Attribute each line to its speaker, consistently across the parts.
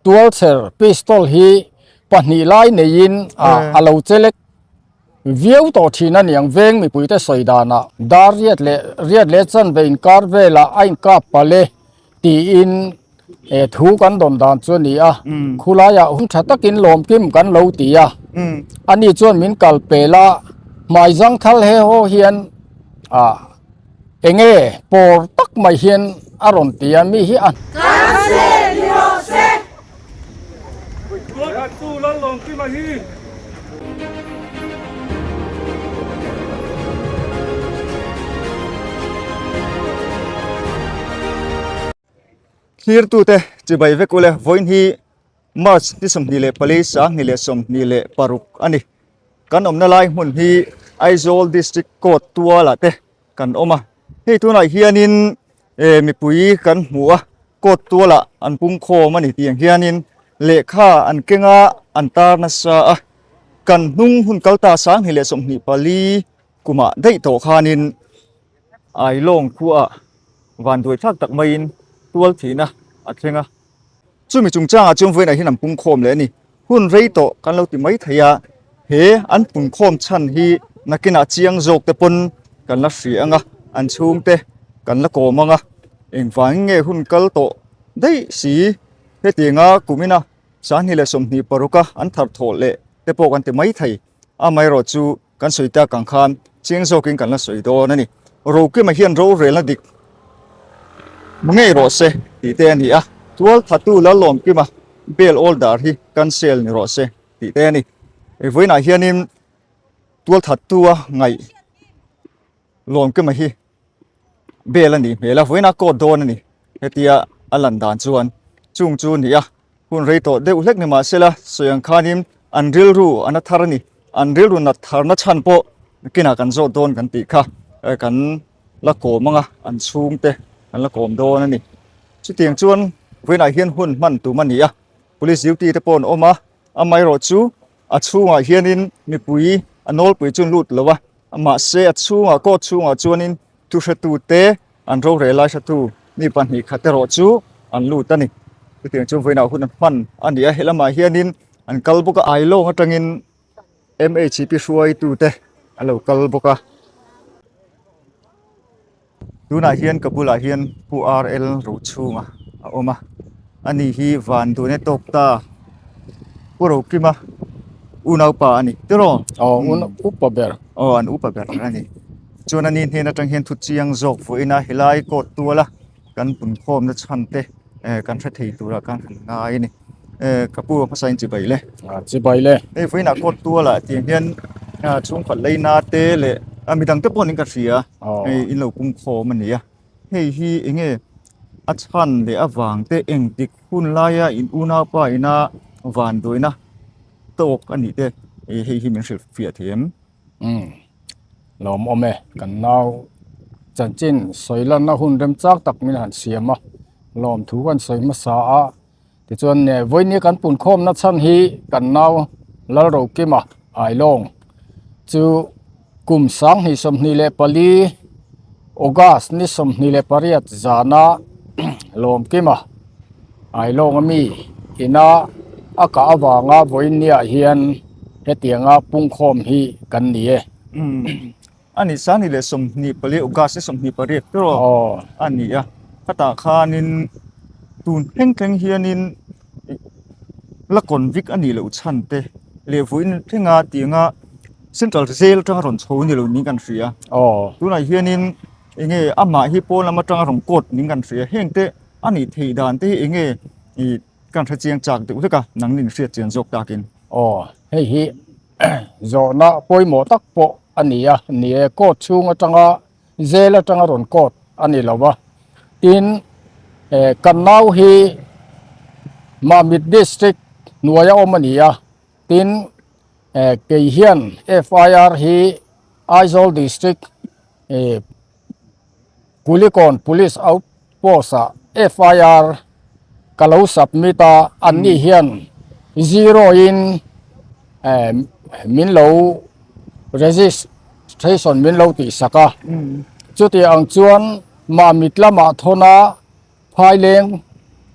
Speaker 1: Tualchher pistol hi pahnih lai neiin a lo chelek viau tawh thin a niang veng mipuite sawi danah dar riat leh riat leh chanve inkar velah a inkap palh e tiin thu kan dawn dan chu a ni a, khulaiah hun tha takin lawmkim kan lo ti a, ani chuan min kal pel a, hmai zangthal he haw hian ah. Enge pawr tak mai hian a rawn ti a, mi hi a.
Speaker 2: Kan ni rawh se!
Speaker 3: Tualthattu Lallawmkima hi.
Speaker 4: Thlirtute chibai vek ule vawiin hi March ni 24 2026 a ni. Kan awmna lai hmun hi Aizawl District Court tualah te kan awm a. Hei tunah hianin eh mipui kan hmu a, court tualah an pungkhawm a ni tih ang hianin lehkha an keng a, an tar nasa a. Kan hnung hun kal ta 2024 kumah daih tawh khanin Ailawng khuaah vanduai thlak tak maiin tual thihna a thleng a. Chumi chungchangah chuan vawiinah hian an pungkhawm leh a ni. Hun rei tawh kan lo ti mai thei a, he an punkhawm chhan hi nakinah chiang zawk te pawn kan la hria ang a, an chhungte kan la kawm ang a, engvangin nge hun kal tawh daih si hetianga kumina 2026 a an thar thawh leh te pawh kan ti mai thei. Amaherawhchu Kan sawi tak ang khan chiang zawkin kan la sawi dawn a ni. Rokima hian rorelna dik ngei rawh se tih te a ni a. Tualthatu Lalawmkima bail order hi cancel ni rawh se tih te a ni. Vawiinah hianin tualthattu a ngaih Lawmkima hi bail a nih hmel a, vawiinah court dawn a ni. Hetia a lan dan chuan chung chu a ni a. Hun rei tawh deuh hlek ni mah sela sawi ang khanin an rilru a na thar a ni. An rilru nat tharna chhan pawh kinah kan zawt dawn kan tih kha kan la kawm ang a, an chhungte kan la kawm dawn a ni. Chutiang chuan vawiinah hian hun hman tum a ni a, police duty te pawh an awm a, amaherawhchu a chhungah hianin mipui a nawlpui chu an lut lo a, mahse a chhungah court chhungah chuanin Thuhretute an rorel lai hretu mi pahnih khat erawh chu an lut a ni. Chutiang chu vawiinah hun an hman a ni a, helamah hianin an kal bawk a, Ailawng atangin MHP hruaitute an lo kal bawk a. Tunah hian ka bulah hian Pu RL Rochhunga a awm a, ani hi Vanduaina tawk ta Pu Rokima unaupa a ni tiraw?
Speaker 1: Aw, upa ber.
Speaker 4: Aw, an upa ber a ni. Chuan ani hnen atang hian thu chiang zawk vawiin a helai court tuala kan punkhawmna chhan te eh kan hre thei tura kan han ngai a ni. Eh ka pu hmasa in chibai le.
Speaker 1: Ah chibai le.
Speaker 4: Hei vawiinah court tualah tiang hian ah chhungkhat leina te leh ah midang te pawhin ka hria hei in lo pungkhawm a ni a. Hei hi eng nge a chhan leh avang te engtik hun laia in unaupa ina vanduaina tawk a nih te hei hi min hrilh fiah thei em?
Speaker 1: Umm lawmawm e kan nau chanchin sawi lanna hun rem chak tak min han siam a lawmthu kan sawi hmasa a tichuan eh vawiin kan punkhawmna chhan hi kan nau Lalrokima Ailawng chu kum 2024 August ni 28 zana Lawmkima Ailawng ami ina a kah avanga vawiin niah hian hetianga pungkhawm hi kan ni e.
Speaker 4: Umm a ni sani leh 24 August ni 28 tiraw a ni a khatah khanin tun thleng thleng hianin la convict a nih loh chhan te leh vawiin thlenga tianga central jail atanga rawn chho a ni lo niin kan hria tunah hianin eng nge amah hi pawn lam atanga rawn court niin kan hria heng te a nih theih dan te hi eng nge ih kan hre chiang chak deuh hlek a nangni in hriat chian zawk takin.
Speaker 1: Aw hei hi zawhna pawimawh tak pawh a ni a ni e court chhung atanga jail atanga rawn court a ni lo va tin eh kan nau hi Mamit district hnuaia awm a ni a tin eh kei hian F_I_R hi Aizawl district eh Kulikawn Police Out Post ah FIR ka lo submit a, anni hian zero in eh min lo registration min lo tih sak a, chuti ang chuan Mamit lamah thawn a Phaileng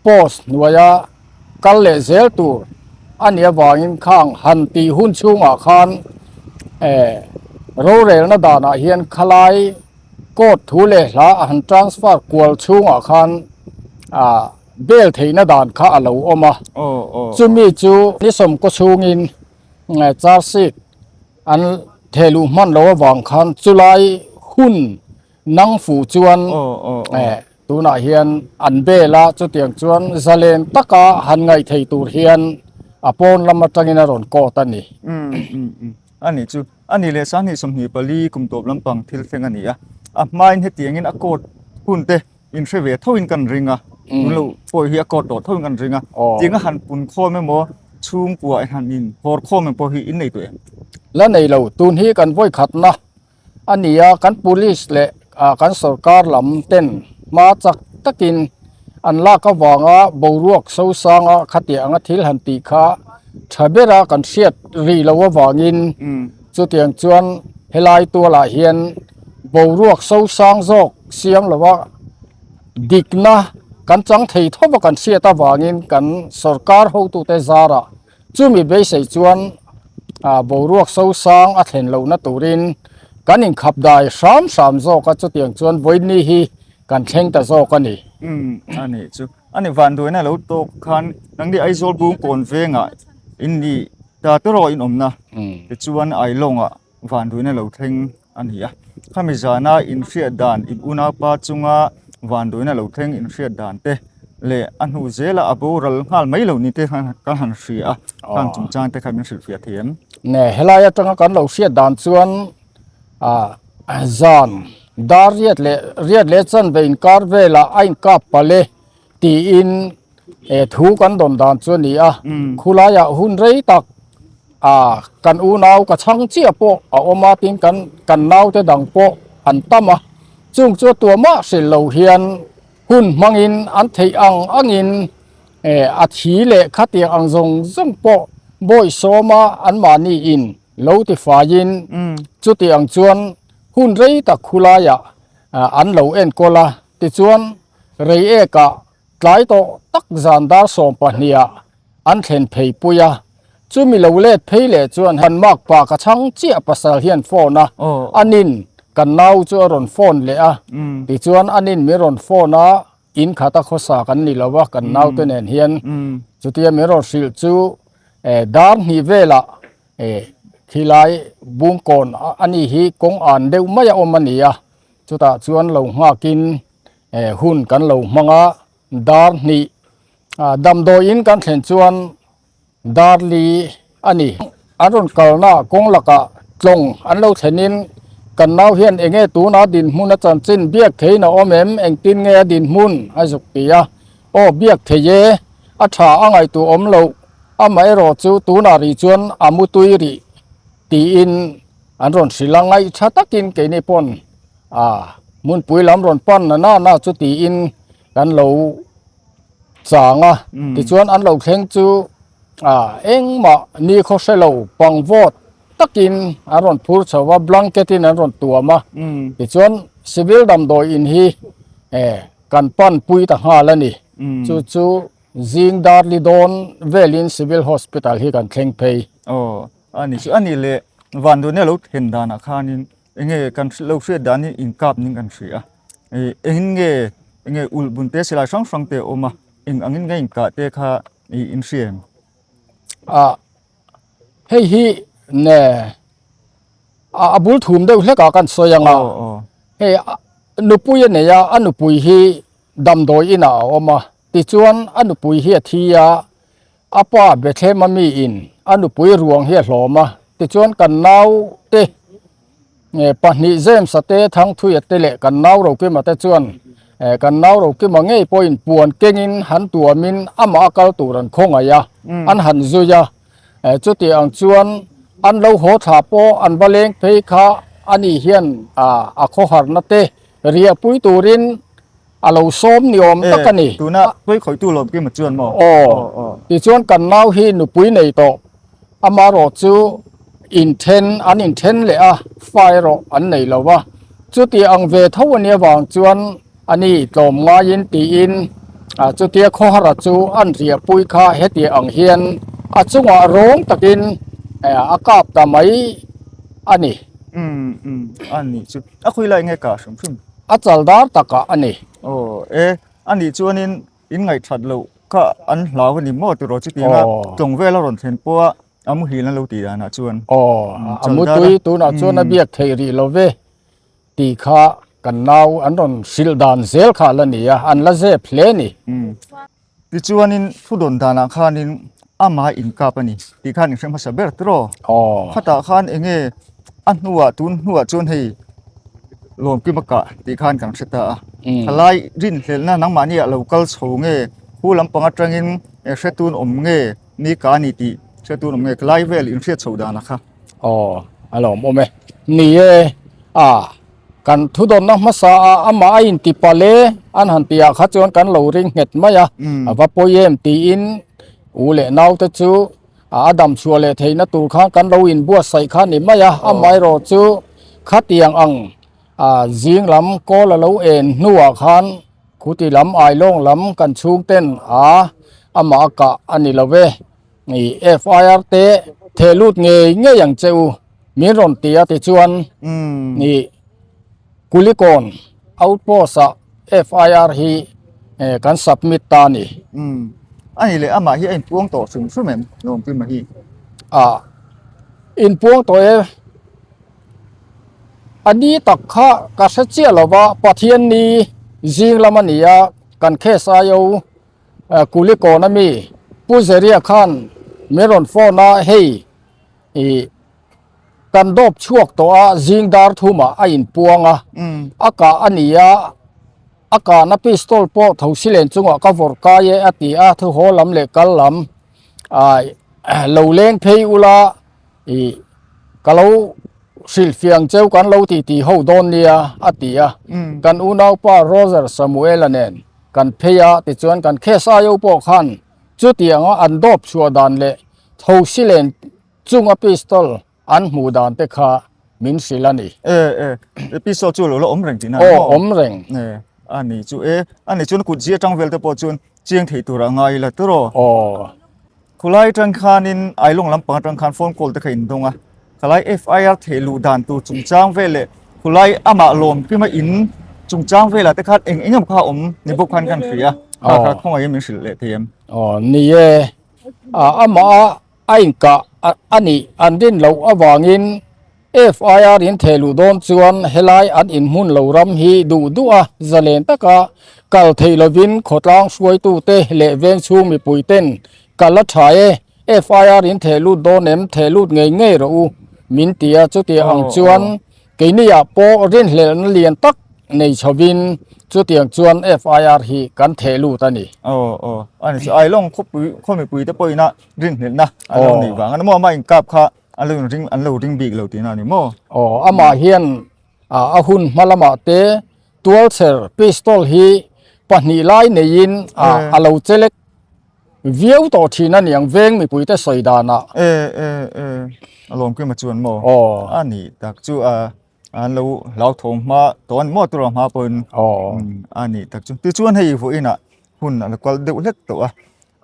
Speaker 1: Post hnuaia. kal leh zel tur a nih avangin khang han tih hun chhungah khan eh rorelna danah hian khalai court thu leh hla a han transfer kual chhungah khan ah bel theihna dan kha a lo awm a, chumi chu ni sawmkaw chhungin charge sheet an thehluh hman loh avang khan chulai hun nang fuh chuan eh tunah hian an bel a, chutiang chuan zalen taka han ngaih thei tur hian a pawn lam atangin a rawn court a ni.
Speaker 4: A nih chu, a nih leh 20 24 kum tawp lampang thil thleng a ni a, a hmain hetiangin a court hun te in hre ve thoin kan ring a, tun lo pawh hi a court tawh thoin kan ring a, tiang a han pun khawm emaw chhungkua in han in hawr khawm em pawh hi in nei tawh em?
Speaker 1: La nei lo, tun hi kan vawi khatna a ni a, kan police leh kan sorkar lam ten hma chak takin an lak avanga boruak sosanga khatiang anga thil han tih kha tha bera kan hriat rih loh avangin chutiang chuan helai tualah hian boruak sosang zawk siam lova dikna kan chang thei tho a kan hriat avangin kan sorkar hotute zarah Chumi beisei chuan boruak sosang a thlen lohna turin kan inkhap dai hram hram zawk a, chutiang chuan vawiinni hi kan thleng ta zawk a ni.
Speaker 4: Umm a nih chu. A ni vanduaina lo tawk khan nangni Aizawl bung kawn vengah in nih ta tawrawh in awmna tichuan Ailawngah vanduaina lo thleng a ni a. Khami zana inhriat dan in unaupa chunga vanduaina lo thleng inhriat dan te leh a hnu zela a boral nghal mai lo ni te khan kan han hria a, khang chungchang te kha min hrilhfiah thei em?
Speaker 1: Ne, helai atanga kan lo hriat dan chuan ah zan dar riat leh riat leh chanve inkar velah a inkap palh e tiin eh thu kan dawn dan chu a ni a, khulaiah hun rei tak ah kan unau ka chhang chiah pawh a awm a tin kan kan naute dang pawh an tam a, chung chu a tuamah hrilh lo hian hun hmangin an theih ang angin eh a thi leh khatiang ang zawng zawng pawh bawi sawma anmahni in lo tifaiin chutiang chuan hun rei tak khulaiah an lo enkawl a, tichuan Reiekah tlai tawh tak zan dar 12ah an thlen phei pui a, chumi lo let phei leh chuan han mak pa ka chhang chiah pasal hian phone a, anin kan nau chu a rawn phone leh a, tichuan anin min rawn phone a, in khat a khawsa kan ni lo a kan naute nen hian chutia min rawn hrilh chu dar hnih velah khilai bungkawn a ni hi kawng an deuh mai a awm a ni a, chutah chuan lo nghakin hun kan lo hmang a, dar hnih damdawiin kan thlen chuan dar li a ni. An rawn kalna kawng lakah tlawng an lo thlenin kan nau hian eng nge tuna dinhmun a chanchin biak theiin a awm em, engtin nge a dinhmun a zuk ti a, aw biak thei e, a tha a ngaihtuah awm loh, amaherawh chu tunah rih chuan a mutui rih tiin an rawn hrilh a, ngaihtha takin keini pawn a hmunpui lam rawn pan na na na chu tiin kan lo chang a, tichuan an lo thleng chu a engmah ni khaw hre lo pang vawt takin an rawn phur chho a, blanket in an rawn tuam a, tichuan civil damdawi in hi eh kan pan pui ta nghal a ni, chu chu zing darli dawn velin civil hospital hi kan thleng phei.
Speaker 4: Aw a ni chu a ni leh vanduaina lo thlen danah khanin Enge kan lo hriat dan hi inkap ning kan hria a, ih engin nge enge ulh bun te silai hrang hrang te a awm a, eng angin nge inkah te kha ih in hria em?
Speaker 1: Ah hei hi ne a bul thum deuh hlek ah kan sawi ang a, hei nupui a nei a, a nupui hi damdawi inah a awm a, tichuan a nupui hi a thi a, A pa Bethlehem a mi in a nupui ruang hi a hlawm a, tichuan kan nau te pahnih James-a te, Thangthuia te leh kan nau Rokima te chuan kan nau Rokima ngei pawhin puan kengin han tuamin amah a kal tur an khawngaih a, an han zui a. Chuti ang chuan an lo haw thla pawh an va leng phei kha ani hian a khawharna te riahpui turin A lo sawm ni awm tak a ni.
Speaker 4: Eh, tuna pawi khawihtu lawm kim a chuan maw?
Speaker 1: Aw, tichuan kan nau hi nupui nei tawh, amarawh chu inthen, an inthen leh a, fa erawh an nei lo va. Chuti ang ve tho a nih avang chuan a ni tlawm ngaiin tiin Chutia khawhara chu an riahpui kha heti ang hian a chungah rawng takin a kap ta mai a ni.
Speaker 4: Umm umm a nih chu a khawi lai nge kah hrim hrim?
Speaker 1: A chal dar takah a ni.
Speaker 4: Aw e a nih chuanin in ngaihthat loh kha an hlau a ni maw tiraw chutianga tlawng vel a rawn thlen pawha a muhil an lo tih danah chuan.
Speaker 1: Aw a mutui tunah chuan a biak theih rih lo ve. Tih kha kan nau an rawn hrilh dan zel kha a la ni a, an la zep hle a ni.
Speaker 4: Tichuanin thu dawn danah khanin amah inkap a ni tih khan in hre hmasa ber tiraw?
Speaker 1: Aw.
Speaker 4: Khatah khan eng nge a hnuah tun hnuah chuan hei lawmkim a kah tih khan kan hre ta a. Thalai rinhlelhna nangmahni ah lo kal chho nge khu lampang atangin hretun awm nge ni ka ni tih hretun awm nge khalai vel inhriat chho danah kha.
Speaker 1: Aw, a lawmawm e. Ni e, a, kan thudawnna hmasa a amah a inti palh e, an han tih ah kha chuan kan lo ring nghet mai a, a va pawi em tiin u leh naute chu a dam chhuah leh theihna tur khan kan lo inbuatsaih kha ni mai a, amaherawh chu khatiang ang a zing lam kawl a lo en hnuah khan khuti lam ailawng lam kan chhungten a amah a kah a ni lo ve. I FIR te theh lut ngei ngei ang che u min rawn ti a tichuan i Kulikawn outpost ah FIR hi kan submit ta a ni.
Speaker 4: A ni leh amah hi a inpuang tawh hrim hrim em Lawmkima hi?
Speaker 1: A inpuang tawh e. A ni tak kha ka hre chiah lo va Pathianni zing lam a ni a kan case aio Kulikawn ami Pu Zeria khan min rawn phone a, hei ih kan dawp chhuak tawh a, zing dar thumah a inpuang a, a kah a ni a, a kahna pistol pawh Thosilen chungah ka vawrh kai e a ti a, thuhaw lam leh kal lam lo leng phei ula ih ka lo hrilhfiah ang cheu kan lo titi ho dawn nia a ti a, kan unaupa Roger Samuela nen. Kan phei a, tichuan kan case aio pawh khan chutianga an dawp chhuah dan leh thosilen chunga pistol an hmuh dan te kha min hrilh a ni.
Speaker 4: E, e, pistol chu lo la awm reng tihna a ni maw?
Speaker 1: Aw, awm reng.
Speaker 4: E, a ni chu e, a ni chuan kut zia tang vel te pawh chuan chiang thei tur a ngai ila tiraw?
Speaker 1: Aw.
Speaker 4: Khulai atang khanin Ailawng lampang atang khan phone call te kha indawng a, khalai FIR theih luh dan tur chungchang vel leh khulai amah lawm kima in chungchang velah te khan eng eng emaw kha a awm ni bawk khan kan hria a, kha kha khawngaihin min hrilh leh thei em?
Speaker 1: Aw ni e, amah a inkah a nih an rin loh avangin FIR in theh luh dawn chuan helai an inhmun lo ram hi duh duh a, zalen taka kal theih lovin khawtlang hruaitute leh veng chhung mipui ten kal a tha e, FIR in theh lut dawn em, theh lut ngei ngei rawh u min ti a, chutiang ang chuan keini ah pawh rinhlelhna lian tak nei chhovin chutiang chuan FIR hi kan theh lut a ni.
Speaker 4: Aw aw a ni chu Ailawng khawpui khaw mipui te pawhin a rinhlelhna a lo neih vang a ni maw amah inkap kha An lo inring an lo ring bik lo tihna a ni maw?
Speaker 1: Aw, amah hian a hun hma lamah te tualchher pistol hi pahnih lai neiin a lo chelek viau tawh thin a niang veng mipuite sawi danah.
Speaker 4: E e e, a lawmkima chuan maw?
Speaker 1: Aw.
Speaker 4: A nih tak chu a. An lo hlauthawm hma tawh a ni maw tura hma pawhin a nih tak chu. Tichuan hei vawiinah hun a la kual deuh hlek tawh a,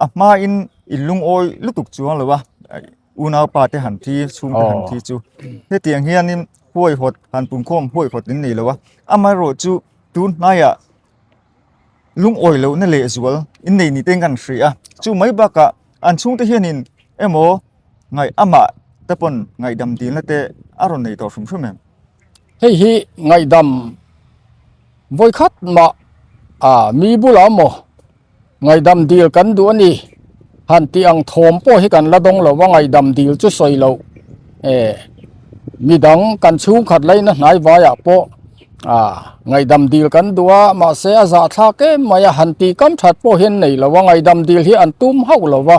Speaker 4: a hmain in lungawi lutuk chuang lo a, unaupa te han thi, chhungte han thi chu. Hetiang hianin huaihawt han punkhawm huaihawt in nei lo a, amaherawhchu tun hnaiah lungawi lohna lehzual in nei ni ten kan hria a, chu mai bakah an chhungte hianin emaw ngaih amah te pawn ngaihdam dilna te a rawn nei tawh hrim hrim em?
Speaker 1: Hei hi ngaihdam vawikhat mah a mi bulah maw ngaihdam dil kan duh a ni han tih ang thawm pawh hi kan la dawng lo va ngaihdam dil chu sawi loh e midang kan chhungkhat laina hnai vaiah pawh a ngaihdam dil kan duh a mahse a zahthlak em mai a han tih kam that pawh hian nei lo a ngaihdam dil hi an tum hauh lo va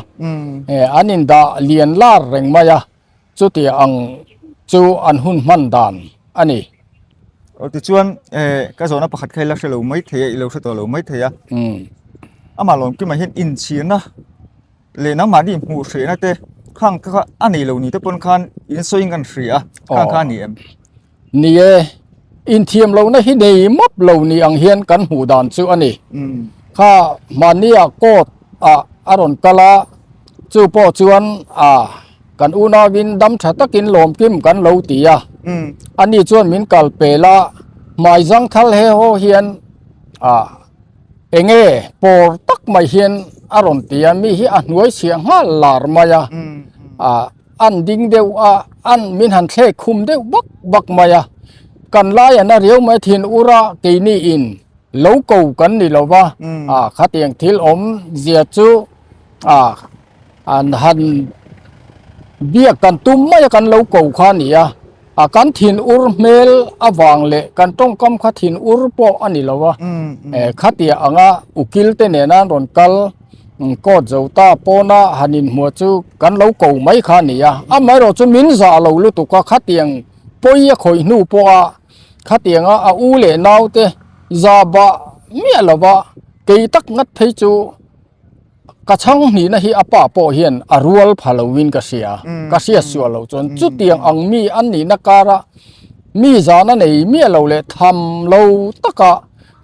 Speaker 1: e an indah lian lar reng mai a chuti ang chu an hun hman dan a ni.
Speaker 4: Aw tichuan eh ka zawhna pakhat kha ila hre lo mai thei a i lo hre tawh lo mai thei a amah lawmkimah hian inchhirna leh nangmahni hmuh hrehna te khang kha a nei lo ni te pawn khan in sawiin kan hria a khang kha a ni em?
Speaker 1: Ni e, inthiam lohna hi nei map lo ni ang hian kan hmuh dan chu a ni. Kha mahnia court ah a rawn kal a, chu pawh chuan ah kan unauin dam tha takin lawmkim kan lo ti a, ani chuan min kal pel a, hmai zangthal he haw hian ah enge pawr tak mai hian a rawn ti a, mi hi a hnuai chhiah nghal lar mai a, ah an ding deuh a, an min han thlek khum deuh bak bak mai a, kan lai a na riau mai thin ura keini in. Lo ko kan ni lo va, ah khatiang thil awm zia chu ah an han biak kan tum mai a kan lo ko kha a ni a, ah kan thin ur hmel avang leh kan tawngkam kha thin ur pawh a ni lo va, eh khatiang anga ukil te nena an rawn kal court zo ta pawna han inhmuah chu kan lo ko mai kha a ni a, amaherawh chu min zah lo lutuk a khatiang pawi a khawih hnu pawha. Khatianga a u leh naute za bah miah lova kei tak ngat phei chu ka chhang hnihna hi a pa pawh hian a rual pha loin ka hria, ka hriat suah loh chuan chutiang ang mi an nihna kara mi zana nei miah lo leh tham lo taka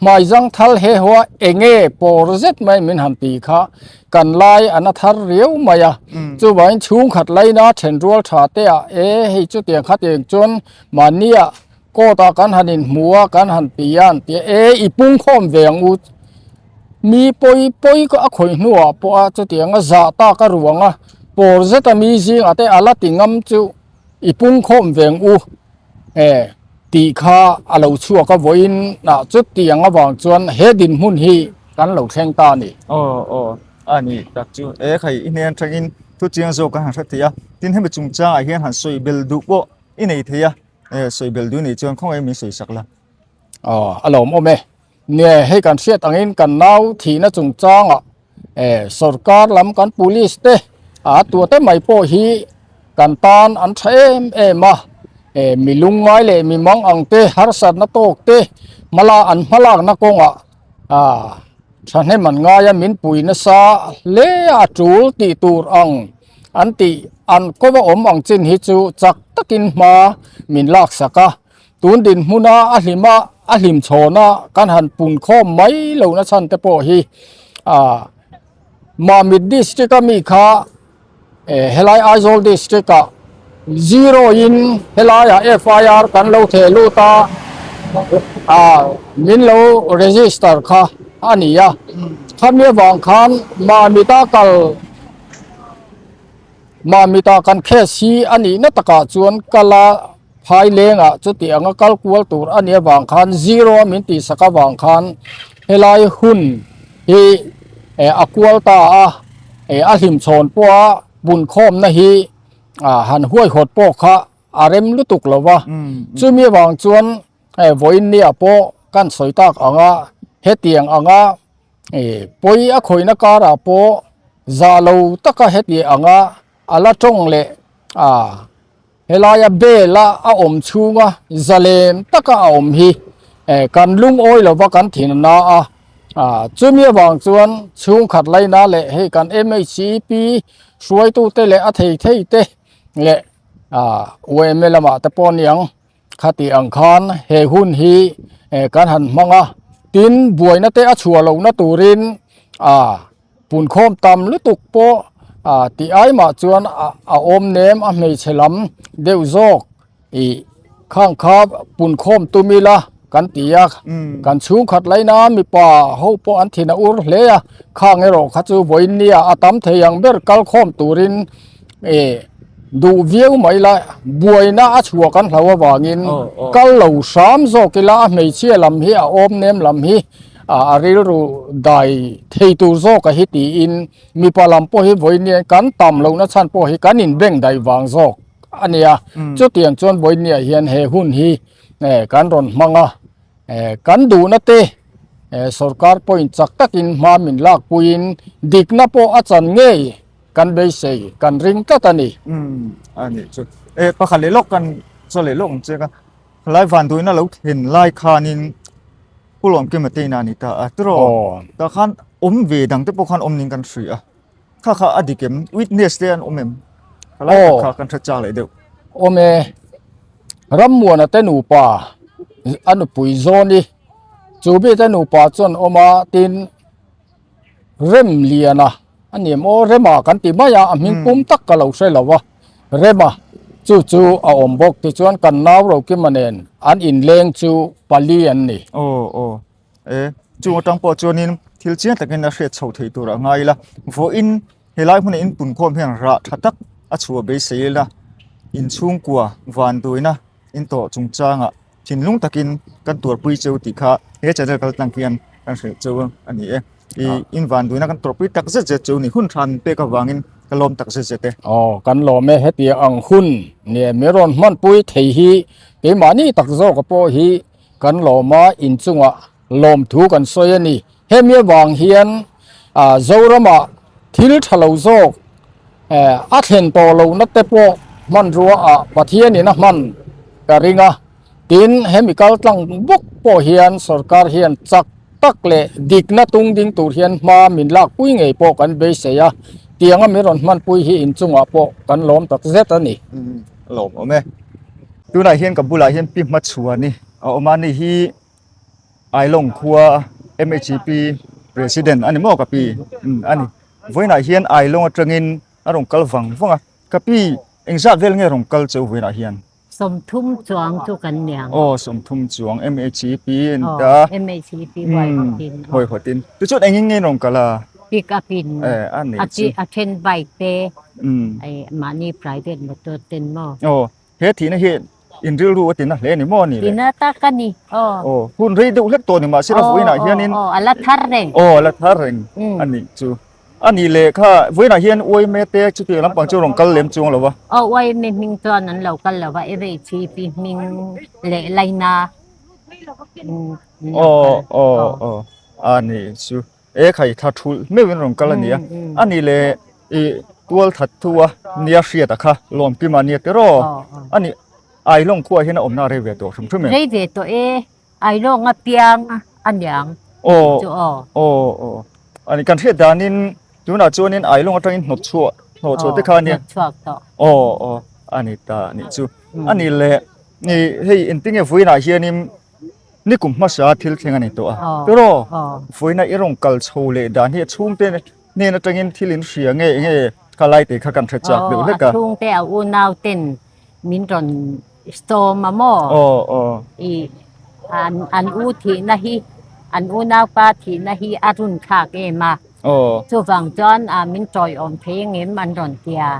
Speaker 1: hmai zang thal he haw a enge pawr zet mai min han ti kha kan lai a na thar riau mai a, chuvangin chhungkhat laina thenrual tha te ah e hei chutiang khatiang chuan Mahnia court ah kan han inhmu a, kan han ti a, an ti a, e i pungkhawm ve ang u, mi pawi pawi ka a khawih hnuah pawh a chutiang a zah tak a ruang a, pawr zet a mi zingah te a la ti ngam chu i pungkhawm ve ang u e tih kha a lo chhuak a vawiin ah chutiang avang chuan he dinhmun hi kan lo thleng ta a ni.
Speaker 4: Aw aw a ni tak chu e khai i hnen atangin thu chiang zawk kan han hre thei a, tin hemi chungchangah hian han sawi bel duh pawh I nei thei a, eh sawi bel duh nei chuan khawngaih min sawi sak la.
Speaker 1: Aw, a lawm awm e. Nia, hei kan hriat angin kan nau thihna chungchangah eh sorkar lam kan police te a tua te mai pawh hi kan tan an tha em em a, eh mi lungngai leh mi mang ang te harsatna tawk te hmala an hmalakna kawngah ah thahnem an ngai a min pui nasa hle a tul tih tur ang. An tih an ko va awm ang chin hi chu chak takin hma min lak sak a, tun dinhmuna a hlima a hlim chhawna kan han pun khawm mai lohna chhan te pawh hi ah Mamit district a mi kha eh helai Aizawl district ah zero in helaiah FIR kan lo theh lut a ah min lo register kha a ni a, khami avang khan Mamit a kal. Mahmita kan case hi a nihna takah chuan kala phai lengah chuti anga kal kual tur a nih avang khan zero a min tihsak avang khan helai hun hi a kual ta a, a hlimchhawn pawha bunkhawmna hi han huaihawt pawh kha a rem lutuk lo va, chumi avang chuan vawiin nia pawh kan sawi tak anga hetiang anga E, pawi a khawihna karah pawh zah lo taka heti anga a la tawng leh a, helaia bel a a awm chhunga zalem taka a awm hi e, kan lungawi lova kan thin a na a, a, chumi avang chuan chhungkhat laina leh hei kan MHCP hruaitute leh a thei thei te leh a, UMA lamah te pawh aniang. Khati ang khan he hun hi kan han hmang a, tin buaina te a chhuah lohna turin ah punkhawm tam lutuk pawh ah tih ai mah chuan a awm nem a hmeichhe lam deuh zawk ih khang kha punkhawm tum ila kan ti a, kan chhungkhat laina mipa ho pawh an thin a ur hle a, khang erawh kha chu vawiin nia a tam thei ang ber kalkhawm turin E, duh viau mai la, buaina a chhuah kan hlau avangin kal lo hram zawk ila a hmeichhia lam hi a awm nem lam hi a rilru dai thei tur zawk a hi tiin mipa lam pawh hi vawiin kan tam lohna chhan pawh hi kan inbeng daih vang zawk a nia. Chutiang chuan vawiinniah hian he hun hi kan rawn hmang a, kan duhna te sorkar pawhin chak takin hma min lakpuiin dikna pawh a chan ngei. Kan beisei, kan ring tlat a ni.
Speaker 4: Umm a nih chu. E pakhat leh lawk kan chaw leh lawk ang che ka. Khalai vanduaina lo thlen lai khanin Pu Lawmkima te inah a ni ta a tiraw. Tah khan awm ve dang te pawh khan awm ning kan hria a. Kha kha a dik em? Witness te an awm em? Khalai tak kha kan hre chak leh deuh.
Speaker 1: Awm e. Rammuana te nupa a nupui Zawni chu bite nupa chuan awm a tin. Remliana a ni em aw Rema kan ti mai a a hming pum tak ka lo hre lo a Rema chu chu a awm bawk tichuan kan nau Rokima nen an inleng chu pali an ni.
Speaker 4: Aw aw e chung atang pawh chuanin thil chiang takin a hriat chho thei tur a ngai ila vawiin helai hmuna in punkhawm hian rah tha tak a chhuah beisei ila inchhungkua vanduaina in tawh chungchangah thinlung takin kan tuarpui cheu tih kha he channel kal tlang hian kan hrilh cheu a ni e. I in vanduaina kan tuarpui tak zet zet cheu ni hun tha min pek avangin ka lawm tak zet zet e.
Speaker 1: Aw kan lawm e hetiang ang hun nia mi rawn hmanpui thei hi keimahni tak zawka pawh hi kan lawm a inchungah lawmthu kan sawi a ni. Hemi avang hian Zoramah thil tha lo zawk a thlen tawh lohna te pawh hmanrua ah Pathianin a hman ka ring a, tin hemi kal tlang bawk pawh hian sorkar hian chak tak leh dikna tung ding tur hian hma min lak pui ngei pawh kan beisei a, tianga min rawn hman pui hi inchungah pawh kan lawm tak zet a ni.
Speaker 4: Lawm awm e. Tunah hian ka bulah hian Pi Hmachhuani a awm a, ni hi Ailawng khua MHP President a ni maw ka pi? Umm a ni. Vawiinah hian Ailawng atangin a rawn kal vang vang a. Ka pi, engzat vel nge rawn kal cheu vawiinah hian?
Speaker 3: Sawmthum chuang chu kan niang.
Speaker 4: Aw, sawmthum chuang MHP a ni ta.
Speaker 3: Aw, MHP huaihawtin.
Speaker 4: Huaihawtin. Tichuan engin nge rawn kal a?
Speaker 3: Pick up in.
Speaker 4: Eh, a ni chu.
Speaker 3: A then bike te, mahni private motor ten maw?
Speaker 4: Aw, He thihna hi in rilru a tina hle ni maw ni le?
Speaker 3: Tina tak a ni, aw.
Speaker 4: Aw, hun rei deuh hlek tawh ni mahse la vawiinah hianin.
Speaker 3: Aw, a la thar reng.
Speaker 4: Aw, a la thar reng a nih chu. A nih leh kha vawiinah hian uaime te chutiang lampang chu rawn kal lem chuang lo va.
Speaker 3: Aw, uaime hming chuan an lo kal lo va, MHP hming leh laina.
Speaker 4: Aw, aw, aw, a nih chu. E khai thla thulh meuhin rawn kal a ni a, a ni le i tual that thu a nia hriat a kha lawmkim a nia tiraw a ni Ailawng khuaah hian a awmna a rei ve tawh hrim hrim em?
Speaker 3: Rei ve tawh e, Ailawng a piang a niang
Speaker 4: chu aw. Aw aw a ni kan hriat danin tunah chuanin Ailawng atangin hnawt chhuah hnawh chhuah te kha a nia.
Speaker 3: Hnawt chhuak tawh.
Speaker 4: Aw aw a ni ta a nih chu a ni le hei engtinge vawiinah hianin Ni kum hmasa thil thleng a ni tawh a. Tiraw, vawiina i rawn kal chho leh dan hi a chhungte hnen atangin thil in hria nge enge kha lai te kha kan hre chak deuh hlek a.
Speaker 3: A chhungte a unau ten min rawn sawm a maw?
Speaker 4: Aw aw.
Speaker 3: I an an u thihna hi an unaupa thihna hi a run thlak em a.
Speaker 4: Aw.
Speaker 3: Chuvang chuan a min tawiawm thei engem an rawn tia.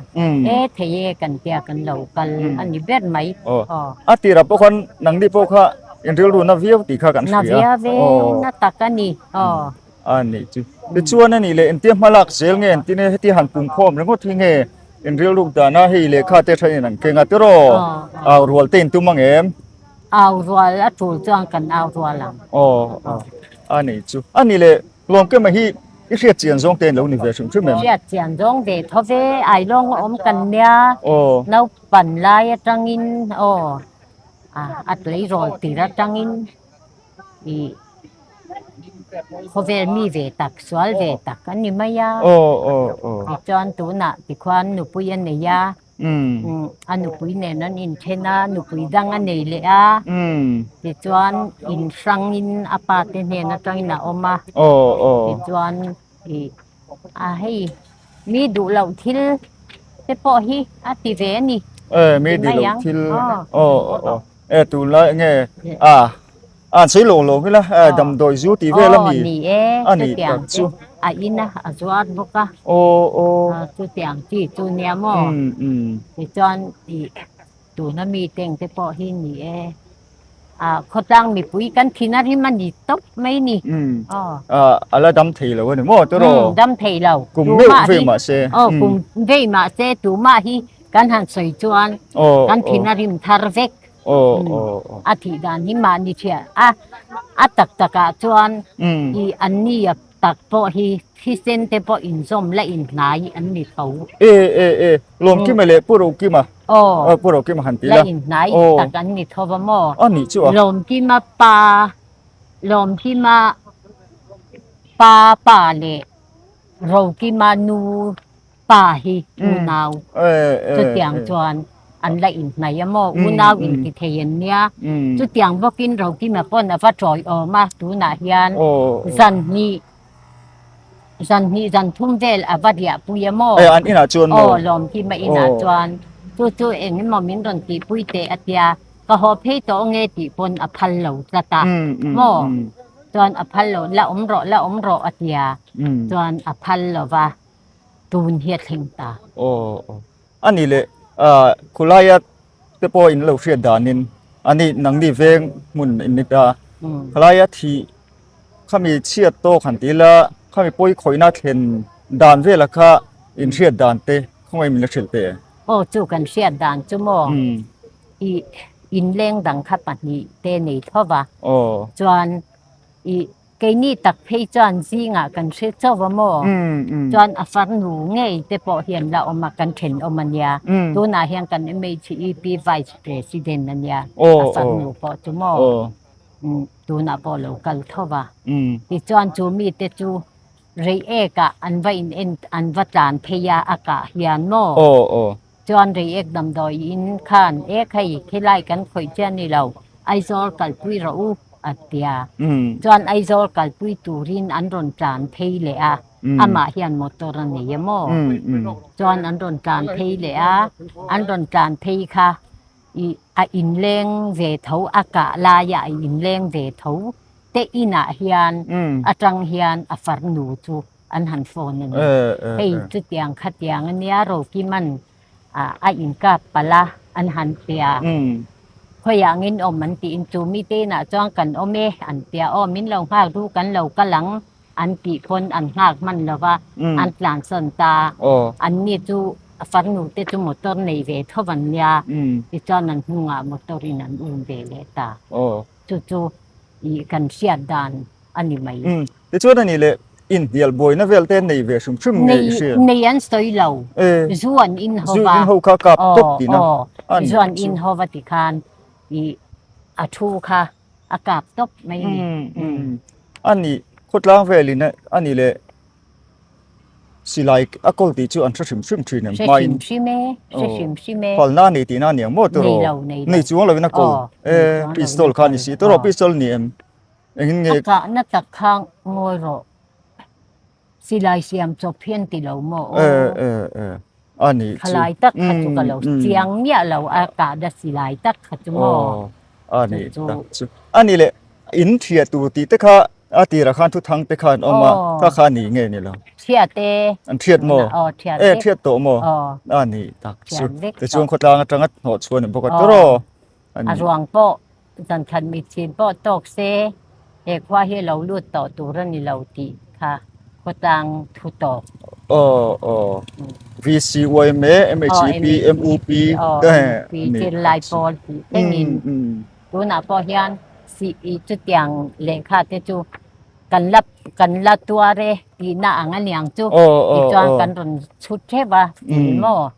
Speaker 3: E thei e kan tia kan lo kal a ni ber mai.
Speaker 4: Aw. A tirah pawh khan nangni pawh kha in rilru na viau tih kha kan hria.
Speaker 3: Na viau ve na tak a ni. Aw.
Speaker 4: A nih chu. Tichuan a nih leh entia hma lak zel nge entin e heti han pumkhawm ringawt hi nge in rilruk dana hei lehkha te thain an keng a tiraw. Au rual te in tum ang em?
Speaker 3: Au rual a tul chuan kan au rual ang.
Speaker 4: Aw aw. A nih chu. A nih leh Lawmkema hi i hriat chian zawng te an lo ni ve hrim hrim em?
Speaker 3: Hriat chian zawng ve tho ve, Ailawng a awm kan nia, naupan lai atangin aw a tleirawl tir atangin i khawvel mi ve tak, sual ve tak a ni mai a. Tichuan tunah tikhuan nupui a nei a. A nupui nen an inthen a, nupui dang a nei leh a, tichuan in hrangin a pa te hnen atangin a awm a, tichuan ih a hei mi duh loh thil te pawh hi a ti ve a ni.
Speaker 4: E mi duh loh thil aw aw e tunlai enge a A an sawi lo lo ila damdawi zu tih vel a mi
Speaker 3: ni e
Speaker 4: a ni tak chu
Speaker 3: a in a a zuar bawk a
Speaker 4: aw aw
Speaker 3: chutiang chi chu nia maw tichuan ih tuna mi teng te pawh hi ni e a khawtlang mipui kan thin a rim a ni tawp mai ni
Speaker 4: aw a la dam thei lo a ni maw tiraw
Speaker 3: dam thei lo
Speaker 4: kum meuh vei mah se
Speaker 3: aw kum vei mah se tumah hi kan han sawi chuan kan thin a rim thar vek. A thih dan hi mahni thiah a, a tak takah chuan i an ni a tak pawh hi thisen te pawh inzawm la inhnai an ni tho.
Speaker 4: E e e Lawmkima leh Pu Rokima.
Speaker 3: Aw.
Speaker 4: Pu Rokima han ti la.
Speaker 3: La inhnai tak an ni tho va maw?
Speaker 4: A nih chu a.
Speaker 3: Lawmkima pa, Lawmkima pa pa leh Rokima nu Pa hi unau chutiang chuan an la inhnaih a maw? Unau inti thei an nia. Chutiang bawkin Rokima pawn a va tawiawm a, tunah hian zan hnih Zan hnih zan thum vel a va riah pui a maw?
Speaker 4: E an inah chuan maw?
Speaker 3: Aw Lawmkima inah chuan chu chu eng emaw min rawn tihpui teh a tia, ka haw phei tawh nge tih pawn a phal lo tlat a maw? Chuan a phal lo, la awm rawh, la awm rawh a tia, chuan a phal lo va, tun hi a thleng ta.
Speaker 4: Aw a ni leh khulaia te pawh in lo hriat danin ani nangni veng hmun in ni ta khalaia thih khami chhiat tawk han ti ila khami pawi khawihna thlen dan vela kha in hriat dan te khawngaih min la hrilh teh.
Speaker 3: Aw chu kan hriat dan chu maw i inleng dang kha pahnih te nei tho va chuan i Keini tak phei chuan zingah kan hre chauh a maw? Chuan a farnu ngei te pawh hi an la awm a, kan thenawm a nia. Tunah hian kan MHEP Vice President a nia, a farnu pawh chu maw? Tunah pawh lo kal tho va. Tichuan chu mite chu Reiekah an va in en an va tlan phei a, a kah hian maw? Chuan Reiek damdawi in khan ek hei khilai kan khawih chiah ni lo, Aizawl kalpui rawh u a tia. Chuan Aizawl kalpui turin an rawn tlan phei leh a, amah hian motor a nei a maw? Chuan an rawn tlan phei leh a, an rawn tlan phei kha i a inleng ve tho, a kah laiah a inleng ve tho te inah hian atang hian a farnu chu an han phone a ni. Hei chutiang khatiang a nia Rokiman a inkap palh a an han tia. Khawiah angin awm an tiin chu mite inah chuan kan awm e an tia aw min lo nghak ru kan lo kal ang an tih pawn an nghak hman lo va an tlansawn ta. An ni chu a farnu te chu motor nei ve tho an nia tichuan an hnungah motor in an um ve leh ta. Chu chu ih kan hriat dan a ni mai.
Speaker 4: Umm tichuan a nih leh inhnial buaina vel te nei ve hrim hrim nge i hria?
Speaker 3: Nei an sawi lo. Zu an in ho va.
Speaker 4: Zu in ho kha kap tawp tihna.
Speaker 3: Aw zu an in ho va tikhan ih a thu kha a kap tawp mai a ni.
Speaker 4: Umm a nih khawtlang velin a nih leh Silai a kawl tih chu an hre hrim hrim thin em hmain.
Speaker 3: Hre hrim hrim e, hre hrim hrim e.
Speaker 4: Falna a nei tihna a ni ang maw tiraw?
Speaker 3: Nei lo, nei lo.
Speaker 4: Nei chuang lovin a kawl. E, pistol kha a ni si tiraw, pistol ni em? Engin nge?
Speaker 3: A kahna tak kha ngawi rawh. Silai siam chawp hi an ti lo maw?
Speaker 4: E, e, e. A nih chu.
Speaker 3: Khalai tak kha chu ka lo chiang miah lo a kahna silai tak kha chu maw?
Speaker 4: A nih tak chu. A nih leh in thiah tur tih te kha a tirah khan thuthang te kha an awm a, kha kha a ni nge ni lo?
Speaker 3: Thiah te.
Speaker 4: An thiat maw?
Speaker 3: Aw thiat
Speaker 4: vek. E thiat tawh maw?
Speaker 3: Aw.
Speaker 4: A nih tak chu.
Speaker 3: Thiat vek tawh.
Speaker 4: Tichuan khawtlang atanga hnawh chhuah a ni bawk a tawraw.
Speaker 3: A ruang pawh zan khat mitchin pawh tawk se he khua hi a lo lut tawh tur a ni lo tih kha khawtlang thu tawk.
Speaker 4: Aw aw VCYMA, MHEP, MUP
Speaker 3: te zirlai pawl tih thlengin tunah pawh hian chutiang lehkha te chu kan la kan la tuar e tihna ang a niang chu tichuan kan rawn chhut hrep a maw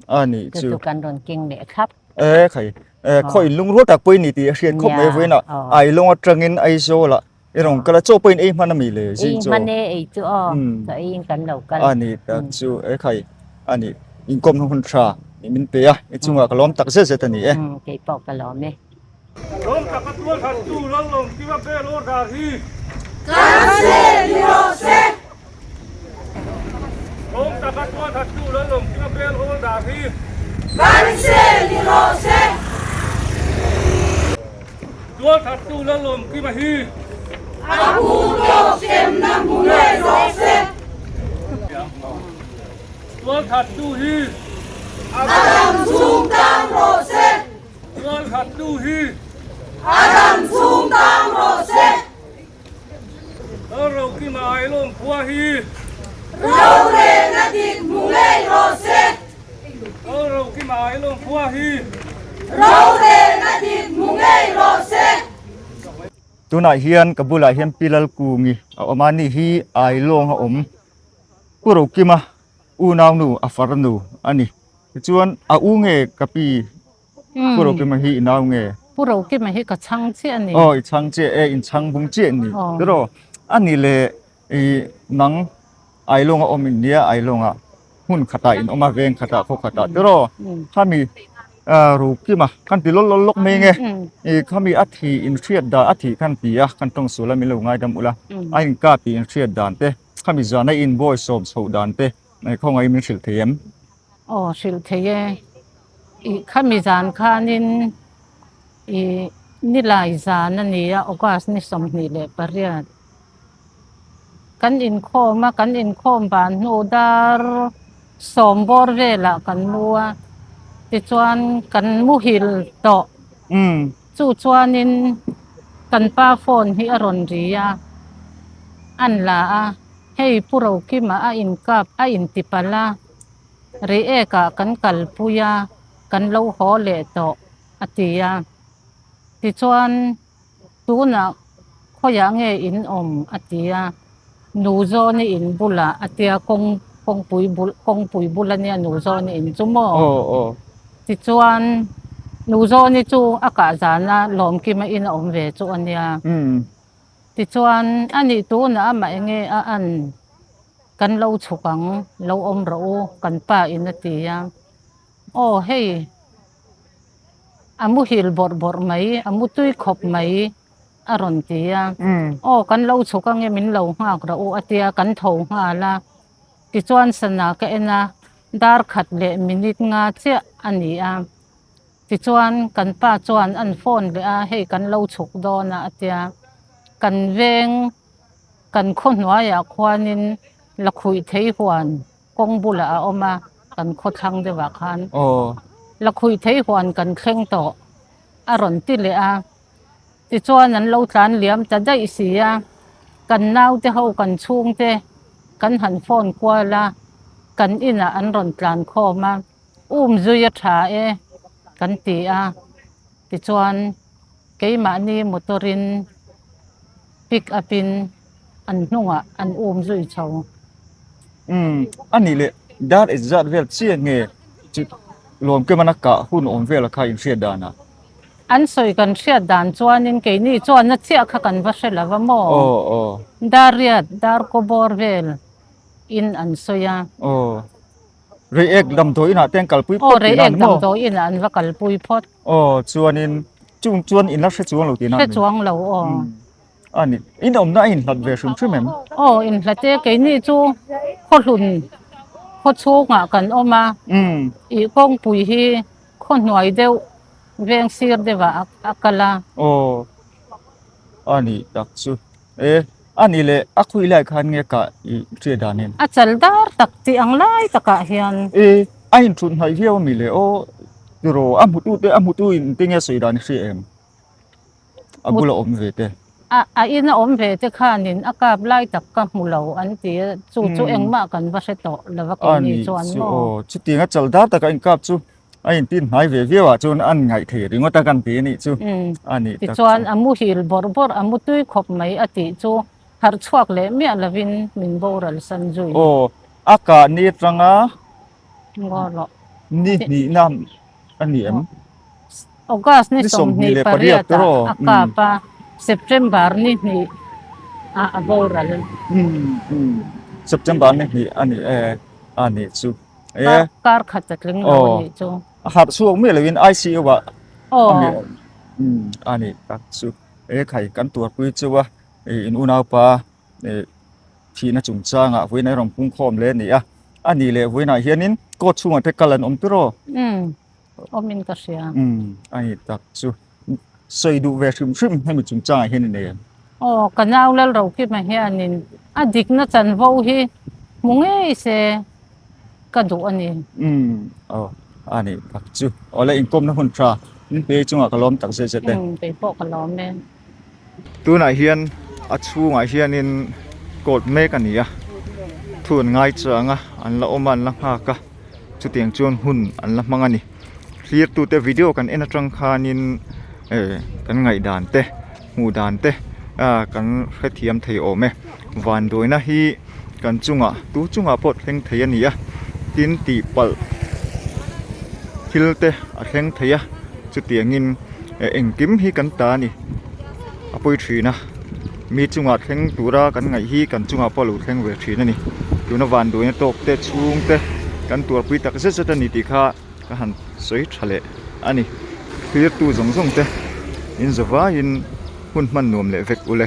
Speaker 3: chu chu kan rawn keng leh thlap.
Speaker 4: E khai e khaw in lung rual tak pawh i ni tih a hriat khawp mai vawiin ah Ailawng atangin Aizawl ah i rawn kal a chaw pawh in ei hman a mi le zing
Speaker 3: chaw. Ei hman e ei chu aw chaw ei in kan lo kal.
Speaker 4: A ni tak chu e khai a ni inkawmna hun tha min pe a i chungah ka lawm tak zet zet a ni e.
Speaker 3: Kei pawh ka lawm e.
Speaker 5: Lawm taka tual that tu Lalawm Kima bel order hi.
Speaker 2: Cancel ni rawh se.
Speaker 5: Lawm taka tual that tu Lalawm Kima bel order hi.
Speaker 2: Cancel ni rawh se.
Speaker 5: Tual that tu Lalawm Kima hi.
Speaker 2: A phu tawk hremna hmu ngei rawh se.
Speaker 5: Tual that tu hi.
Speaker 2: A dam chhung tang rawh se.
Speaker 5: Tual khat tu hi.
Speaker 2: A dam chhung tang rawh se.
Speaker 5: Ral Rokima Ailawng khua hi.
Speaker 2: Rorelna dik hmu ngei rawh se.
Speaker 5: Ral Rokima Ailawng khua hi.
Speaker 2: Rorelna dik hmu ngei rawh se.
Speaker 4: Tunah hian ka bulah hian Pi Lalkungi a awm a, ni hi Ailawng a awm. Pu Rokima unaunu a farnu a ni. Tichuan a u nge ka pi Pu Rokima hi i nau nge?
Speaker 6: Pu Rokima hi ka chhang chiah a ni.
Speaker 4: Aw i chhang chiah e, in chhang bung chiah a ni. Tiraw a ni le i nang Ailawnga awm in nia Ailawnga hmun khatah in awm a veng khatah khaw khatah tiraw khami Rokima kan ti lawk lawk lawk mai nge i khami a thi in hriat dan a thi khan ti a kan tawng sual a min lo ngaidam ula a inkap tih in hriat dan te. Khami zana in bawi sawm chhoh dan te khawngaih min hrilh thei em?
Speaker 6: Aw hrilh thei e. I khami zan khanin i nilai zan a ni a, August ni 28. Kan inkhawm a, kan inkhawm ban hnu dar sawm bawr velah kan mu a, tichuan kan muhil tawh. Chu chuanin kan pa phone hi a rawn ri a, an la a, hei Pu Rokima a inkap a intipalh a, Reiek ah kan kalpui a, kan lo haw leh tawh a ti a. Tichuan tunah khawiah nge in awm a ti a, Nu Zawni in bulah a tia kawng kawngpui bul kawngpui bul a nia Nu Zawni in chu maw? Tichuan Nu Zawni chu a kah zana Lawmkima in a awm ve chu a nia. Tichuan anih tunah amah eng nge a an kan lo chhuk ang lo awm rawh u kan pa in a ti a, aw hei A muhil bawrh bawrh mai, a mutui khawp mai a rawn ti a. Aw kan lo chhuk ange min lo nghak rawh u a tia kan tho nghal a. Tichuan sana ka en a, dar khat leh minute nga chiah a ni a. Tichuan kan pa chuan an phone leh a, hei kan lo chhuk dawn a a tia. Kan veng kan khaw hnuaiah khuanin lakhuih thei huan kawng bulah a awm a, kan khaw thlang deuhah khan lakhuih thei huan kan thleng tawh a rawn ti leh a, tichuan an lo tlan liam ta daih si a, kan naute ho kan chhungte kan han phone kual a, kan inah an rawn tlan khawm a, um zui a tha e kan ti a, tichuan keimahni motor in pick up in an hnungah an um zui chho.
Speaker 4: Umm a nih leh dar engzat vel chiah nge chu lawmkemana kah hun awm vel a kha in hriat danah?
Speaker 6: An sawi kan hriat dan chuanin keini chuan a chiah kha kan va hre lo va maw?
Speaker 4: Aw aw.
Speaker 6: Dar riat dar kaw bawr vel in an sawi a.
Speaker 4: Aw. Reiek damdawi inah te an kalpui phawt tihna
Speaker 6: ani maw? Aw reiek damdawi inah an va kalpui phawt.
Speaker 4: Aw chuanin chung chuan in la hre chuang lo tihna?
Speaker 6: Hre chuang lo aw.
Speaker 4: A ni, in awmna a inhlat ve hrim hrim em?
Speaker 6: Aw, inhlat e, keini chu khawhlun khaw chhungah kan awm a, ih kawngpui hi khaw hnuai deuh veng sir deuhah a kal a.
Speaker 4: Aw, a ni tak chu. E, a ni leh a khawi lai khan nge kah i hriat dan em?
Speaker 6: A chal dar tak tih ang lai takah hian.
Speaker 4: E, a inthut hnaih viau a mi le aw, tiraw a hmutu te a hmutu in tinge sawi dan i hria em? A bula awm ve te.
Speaker 6: A a ina awm ve te khanin a kap lai tak ka hmu lo an ti a, chu chu engmah kan va hre tawh lo va keini chuan maw.
Speaker 4: Aw, chutiang a chal dar taka inkap chu a intin hnai ve viau ah chuan an ngaih thei ringawt a kan ti a nih chu. A nih tak chu.
Speaker 6: Tichuan a muhil bawrh bawrh, a mutui khawp mai a tih chu harh chhuak leh miah lovin min boral san zui.
Speaker 4: Aw, a kah ni atanga
Speaker 6: Ngaw rawh.
Speaker 4: Ni hnihna a ni em?
Speaker 6: August ni 28 ah a kap a, September ni hnih ah a boral.
Speaker 4: September ni hnih a ni e, a nih chu.
Speaker 6: E. Kar khat a tling lo a nih chu.
Speaker 4: A harh chhuak miah loin ICU ah a nih tak chu. E khai kan tuarpui chu a, in unaupa thihna chungchangah vawiin a rawn pungkhawm hle a ni a. A nih leh vawiinah hianin court chhungah te kal an awm tir aw?
Speaker 6: Umm, awmin ka hria.
Speaker 4: Umm, a ni tak chu. Sawi duh ve hrim hrim hemi chungchangah hian i nei em?
Speaker 6: Aw, ka nau Lalrokima hianin a dikna chanvo hi hmu ngei se ka duh a ni.
Speaker 4: Umm, aw, a ni tak chu. Aw le, inkawmna hun tha min pe chungah ka lawm tak zet zet e.
Speaker 6: Umm, kei pawh ka lawm e.
Speaker 4: Tunah hian a chhungah hianin court mek a ni a, thu an ngai chang a, an la awm a, an la nghak a, chutiang chuan hun an la hmang a ni. Thlirtute video kan en atang khanin eh kan ngaihdan te hmuh dan te ah kan hrethiam thei awm e. Vanduaina hi kan chungah tu chungah pawh thleng thei a ni a, tin tihpalh thil te a thleng thei a, chutiangin engkim hi kan ta a ni a pawi thin a mi chungah thleng tura kan ngaih hi kan chungah pawh a lo thleng ve thin a ni tuna vanduaina tawk te chhung te kan tuarpui tak zet zet a ni tih kha ka han sawi tha leh a ni thlir tu zawng zawng te in zavaiin hun hman nuam leh vek ule.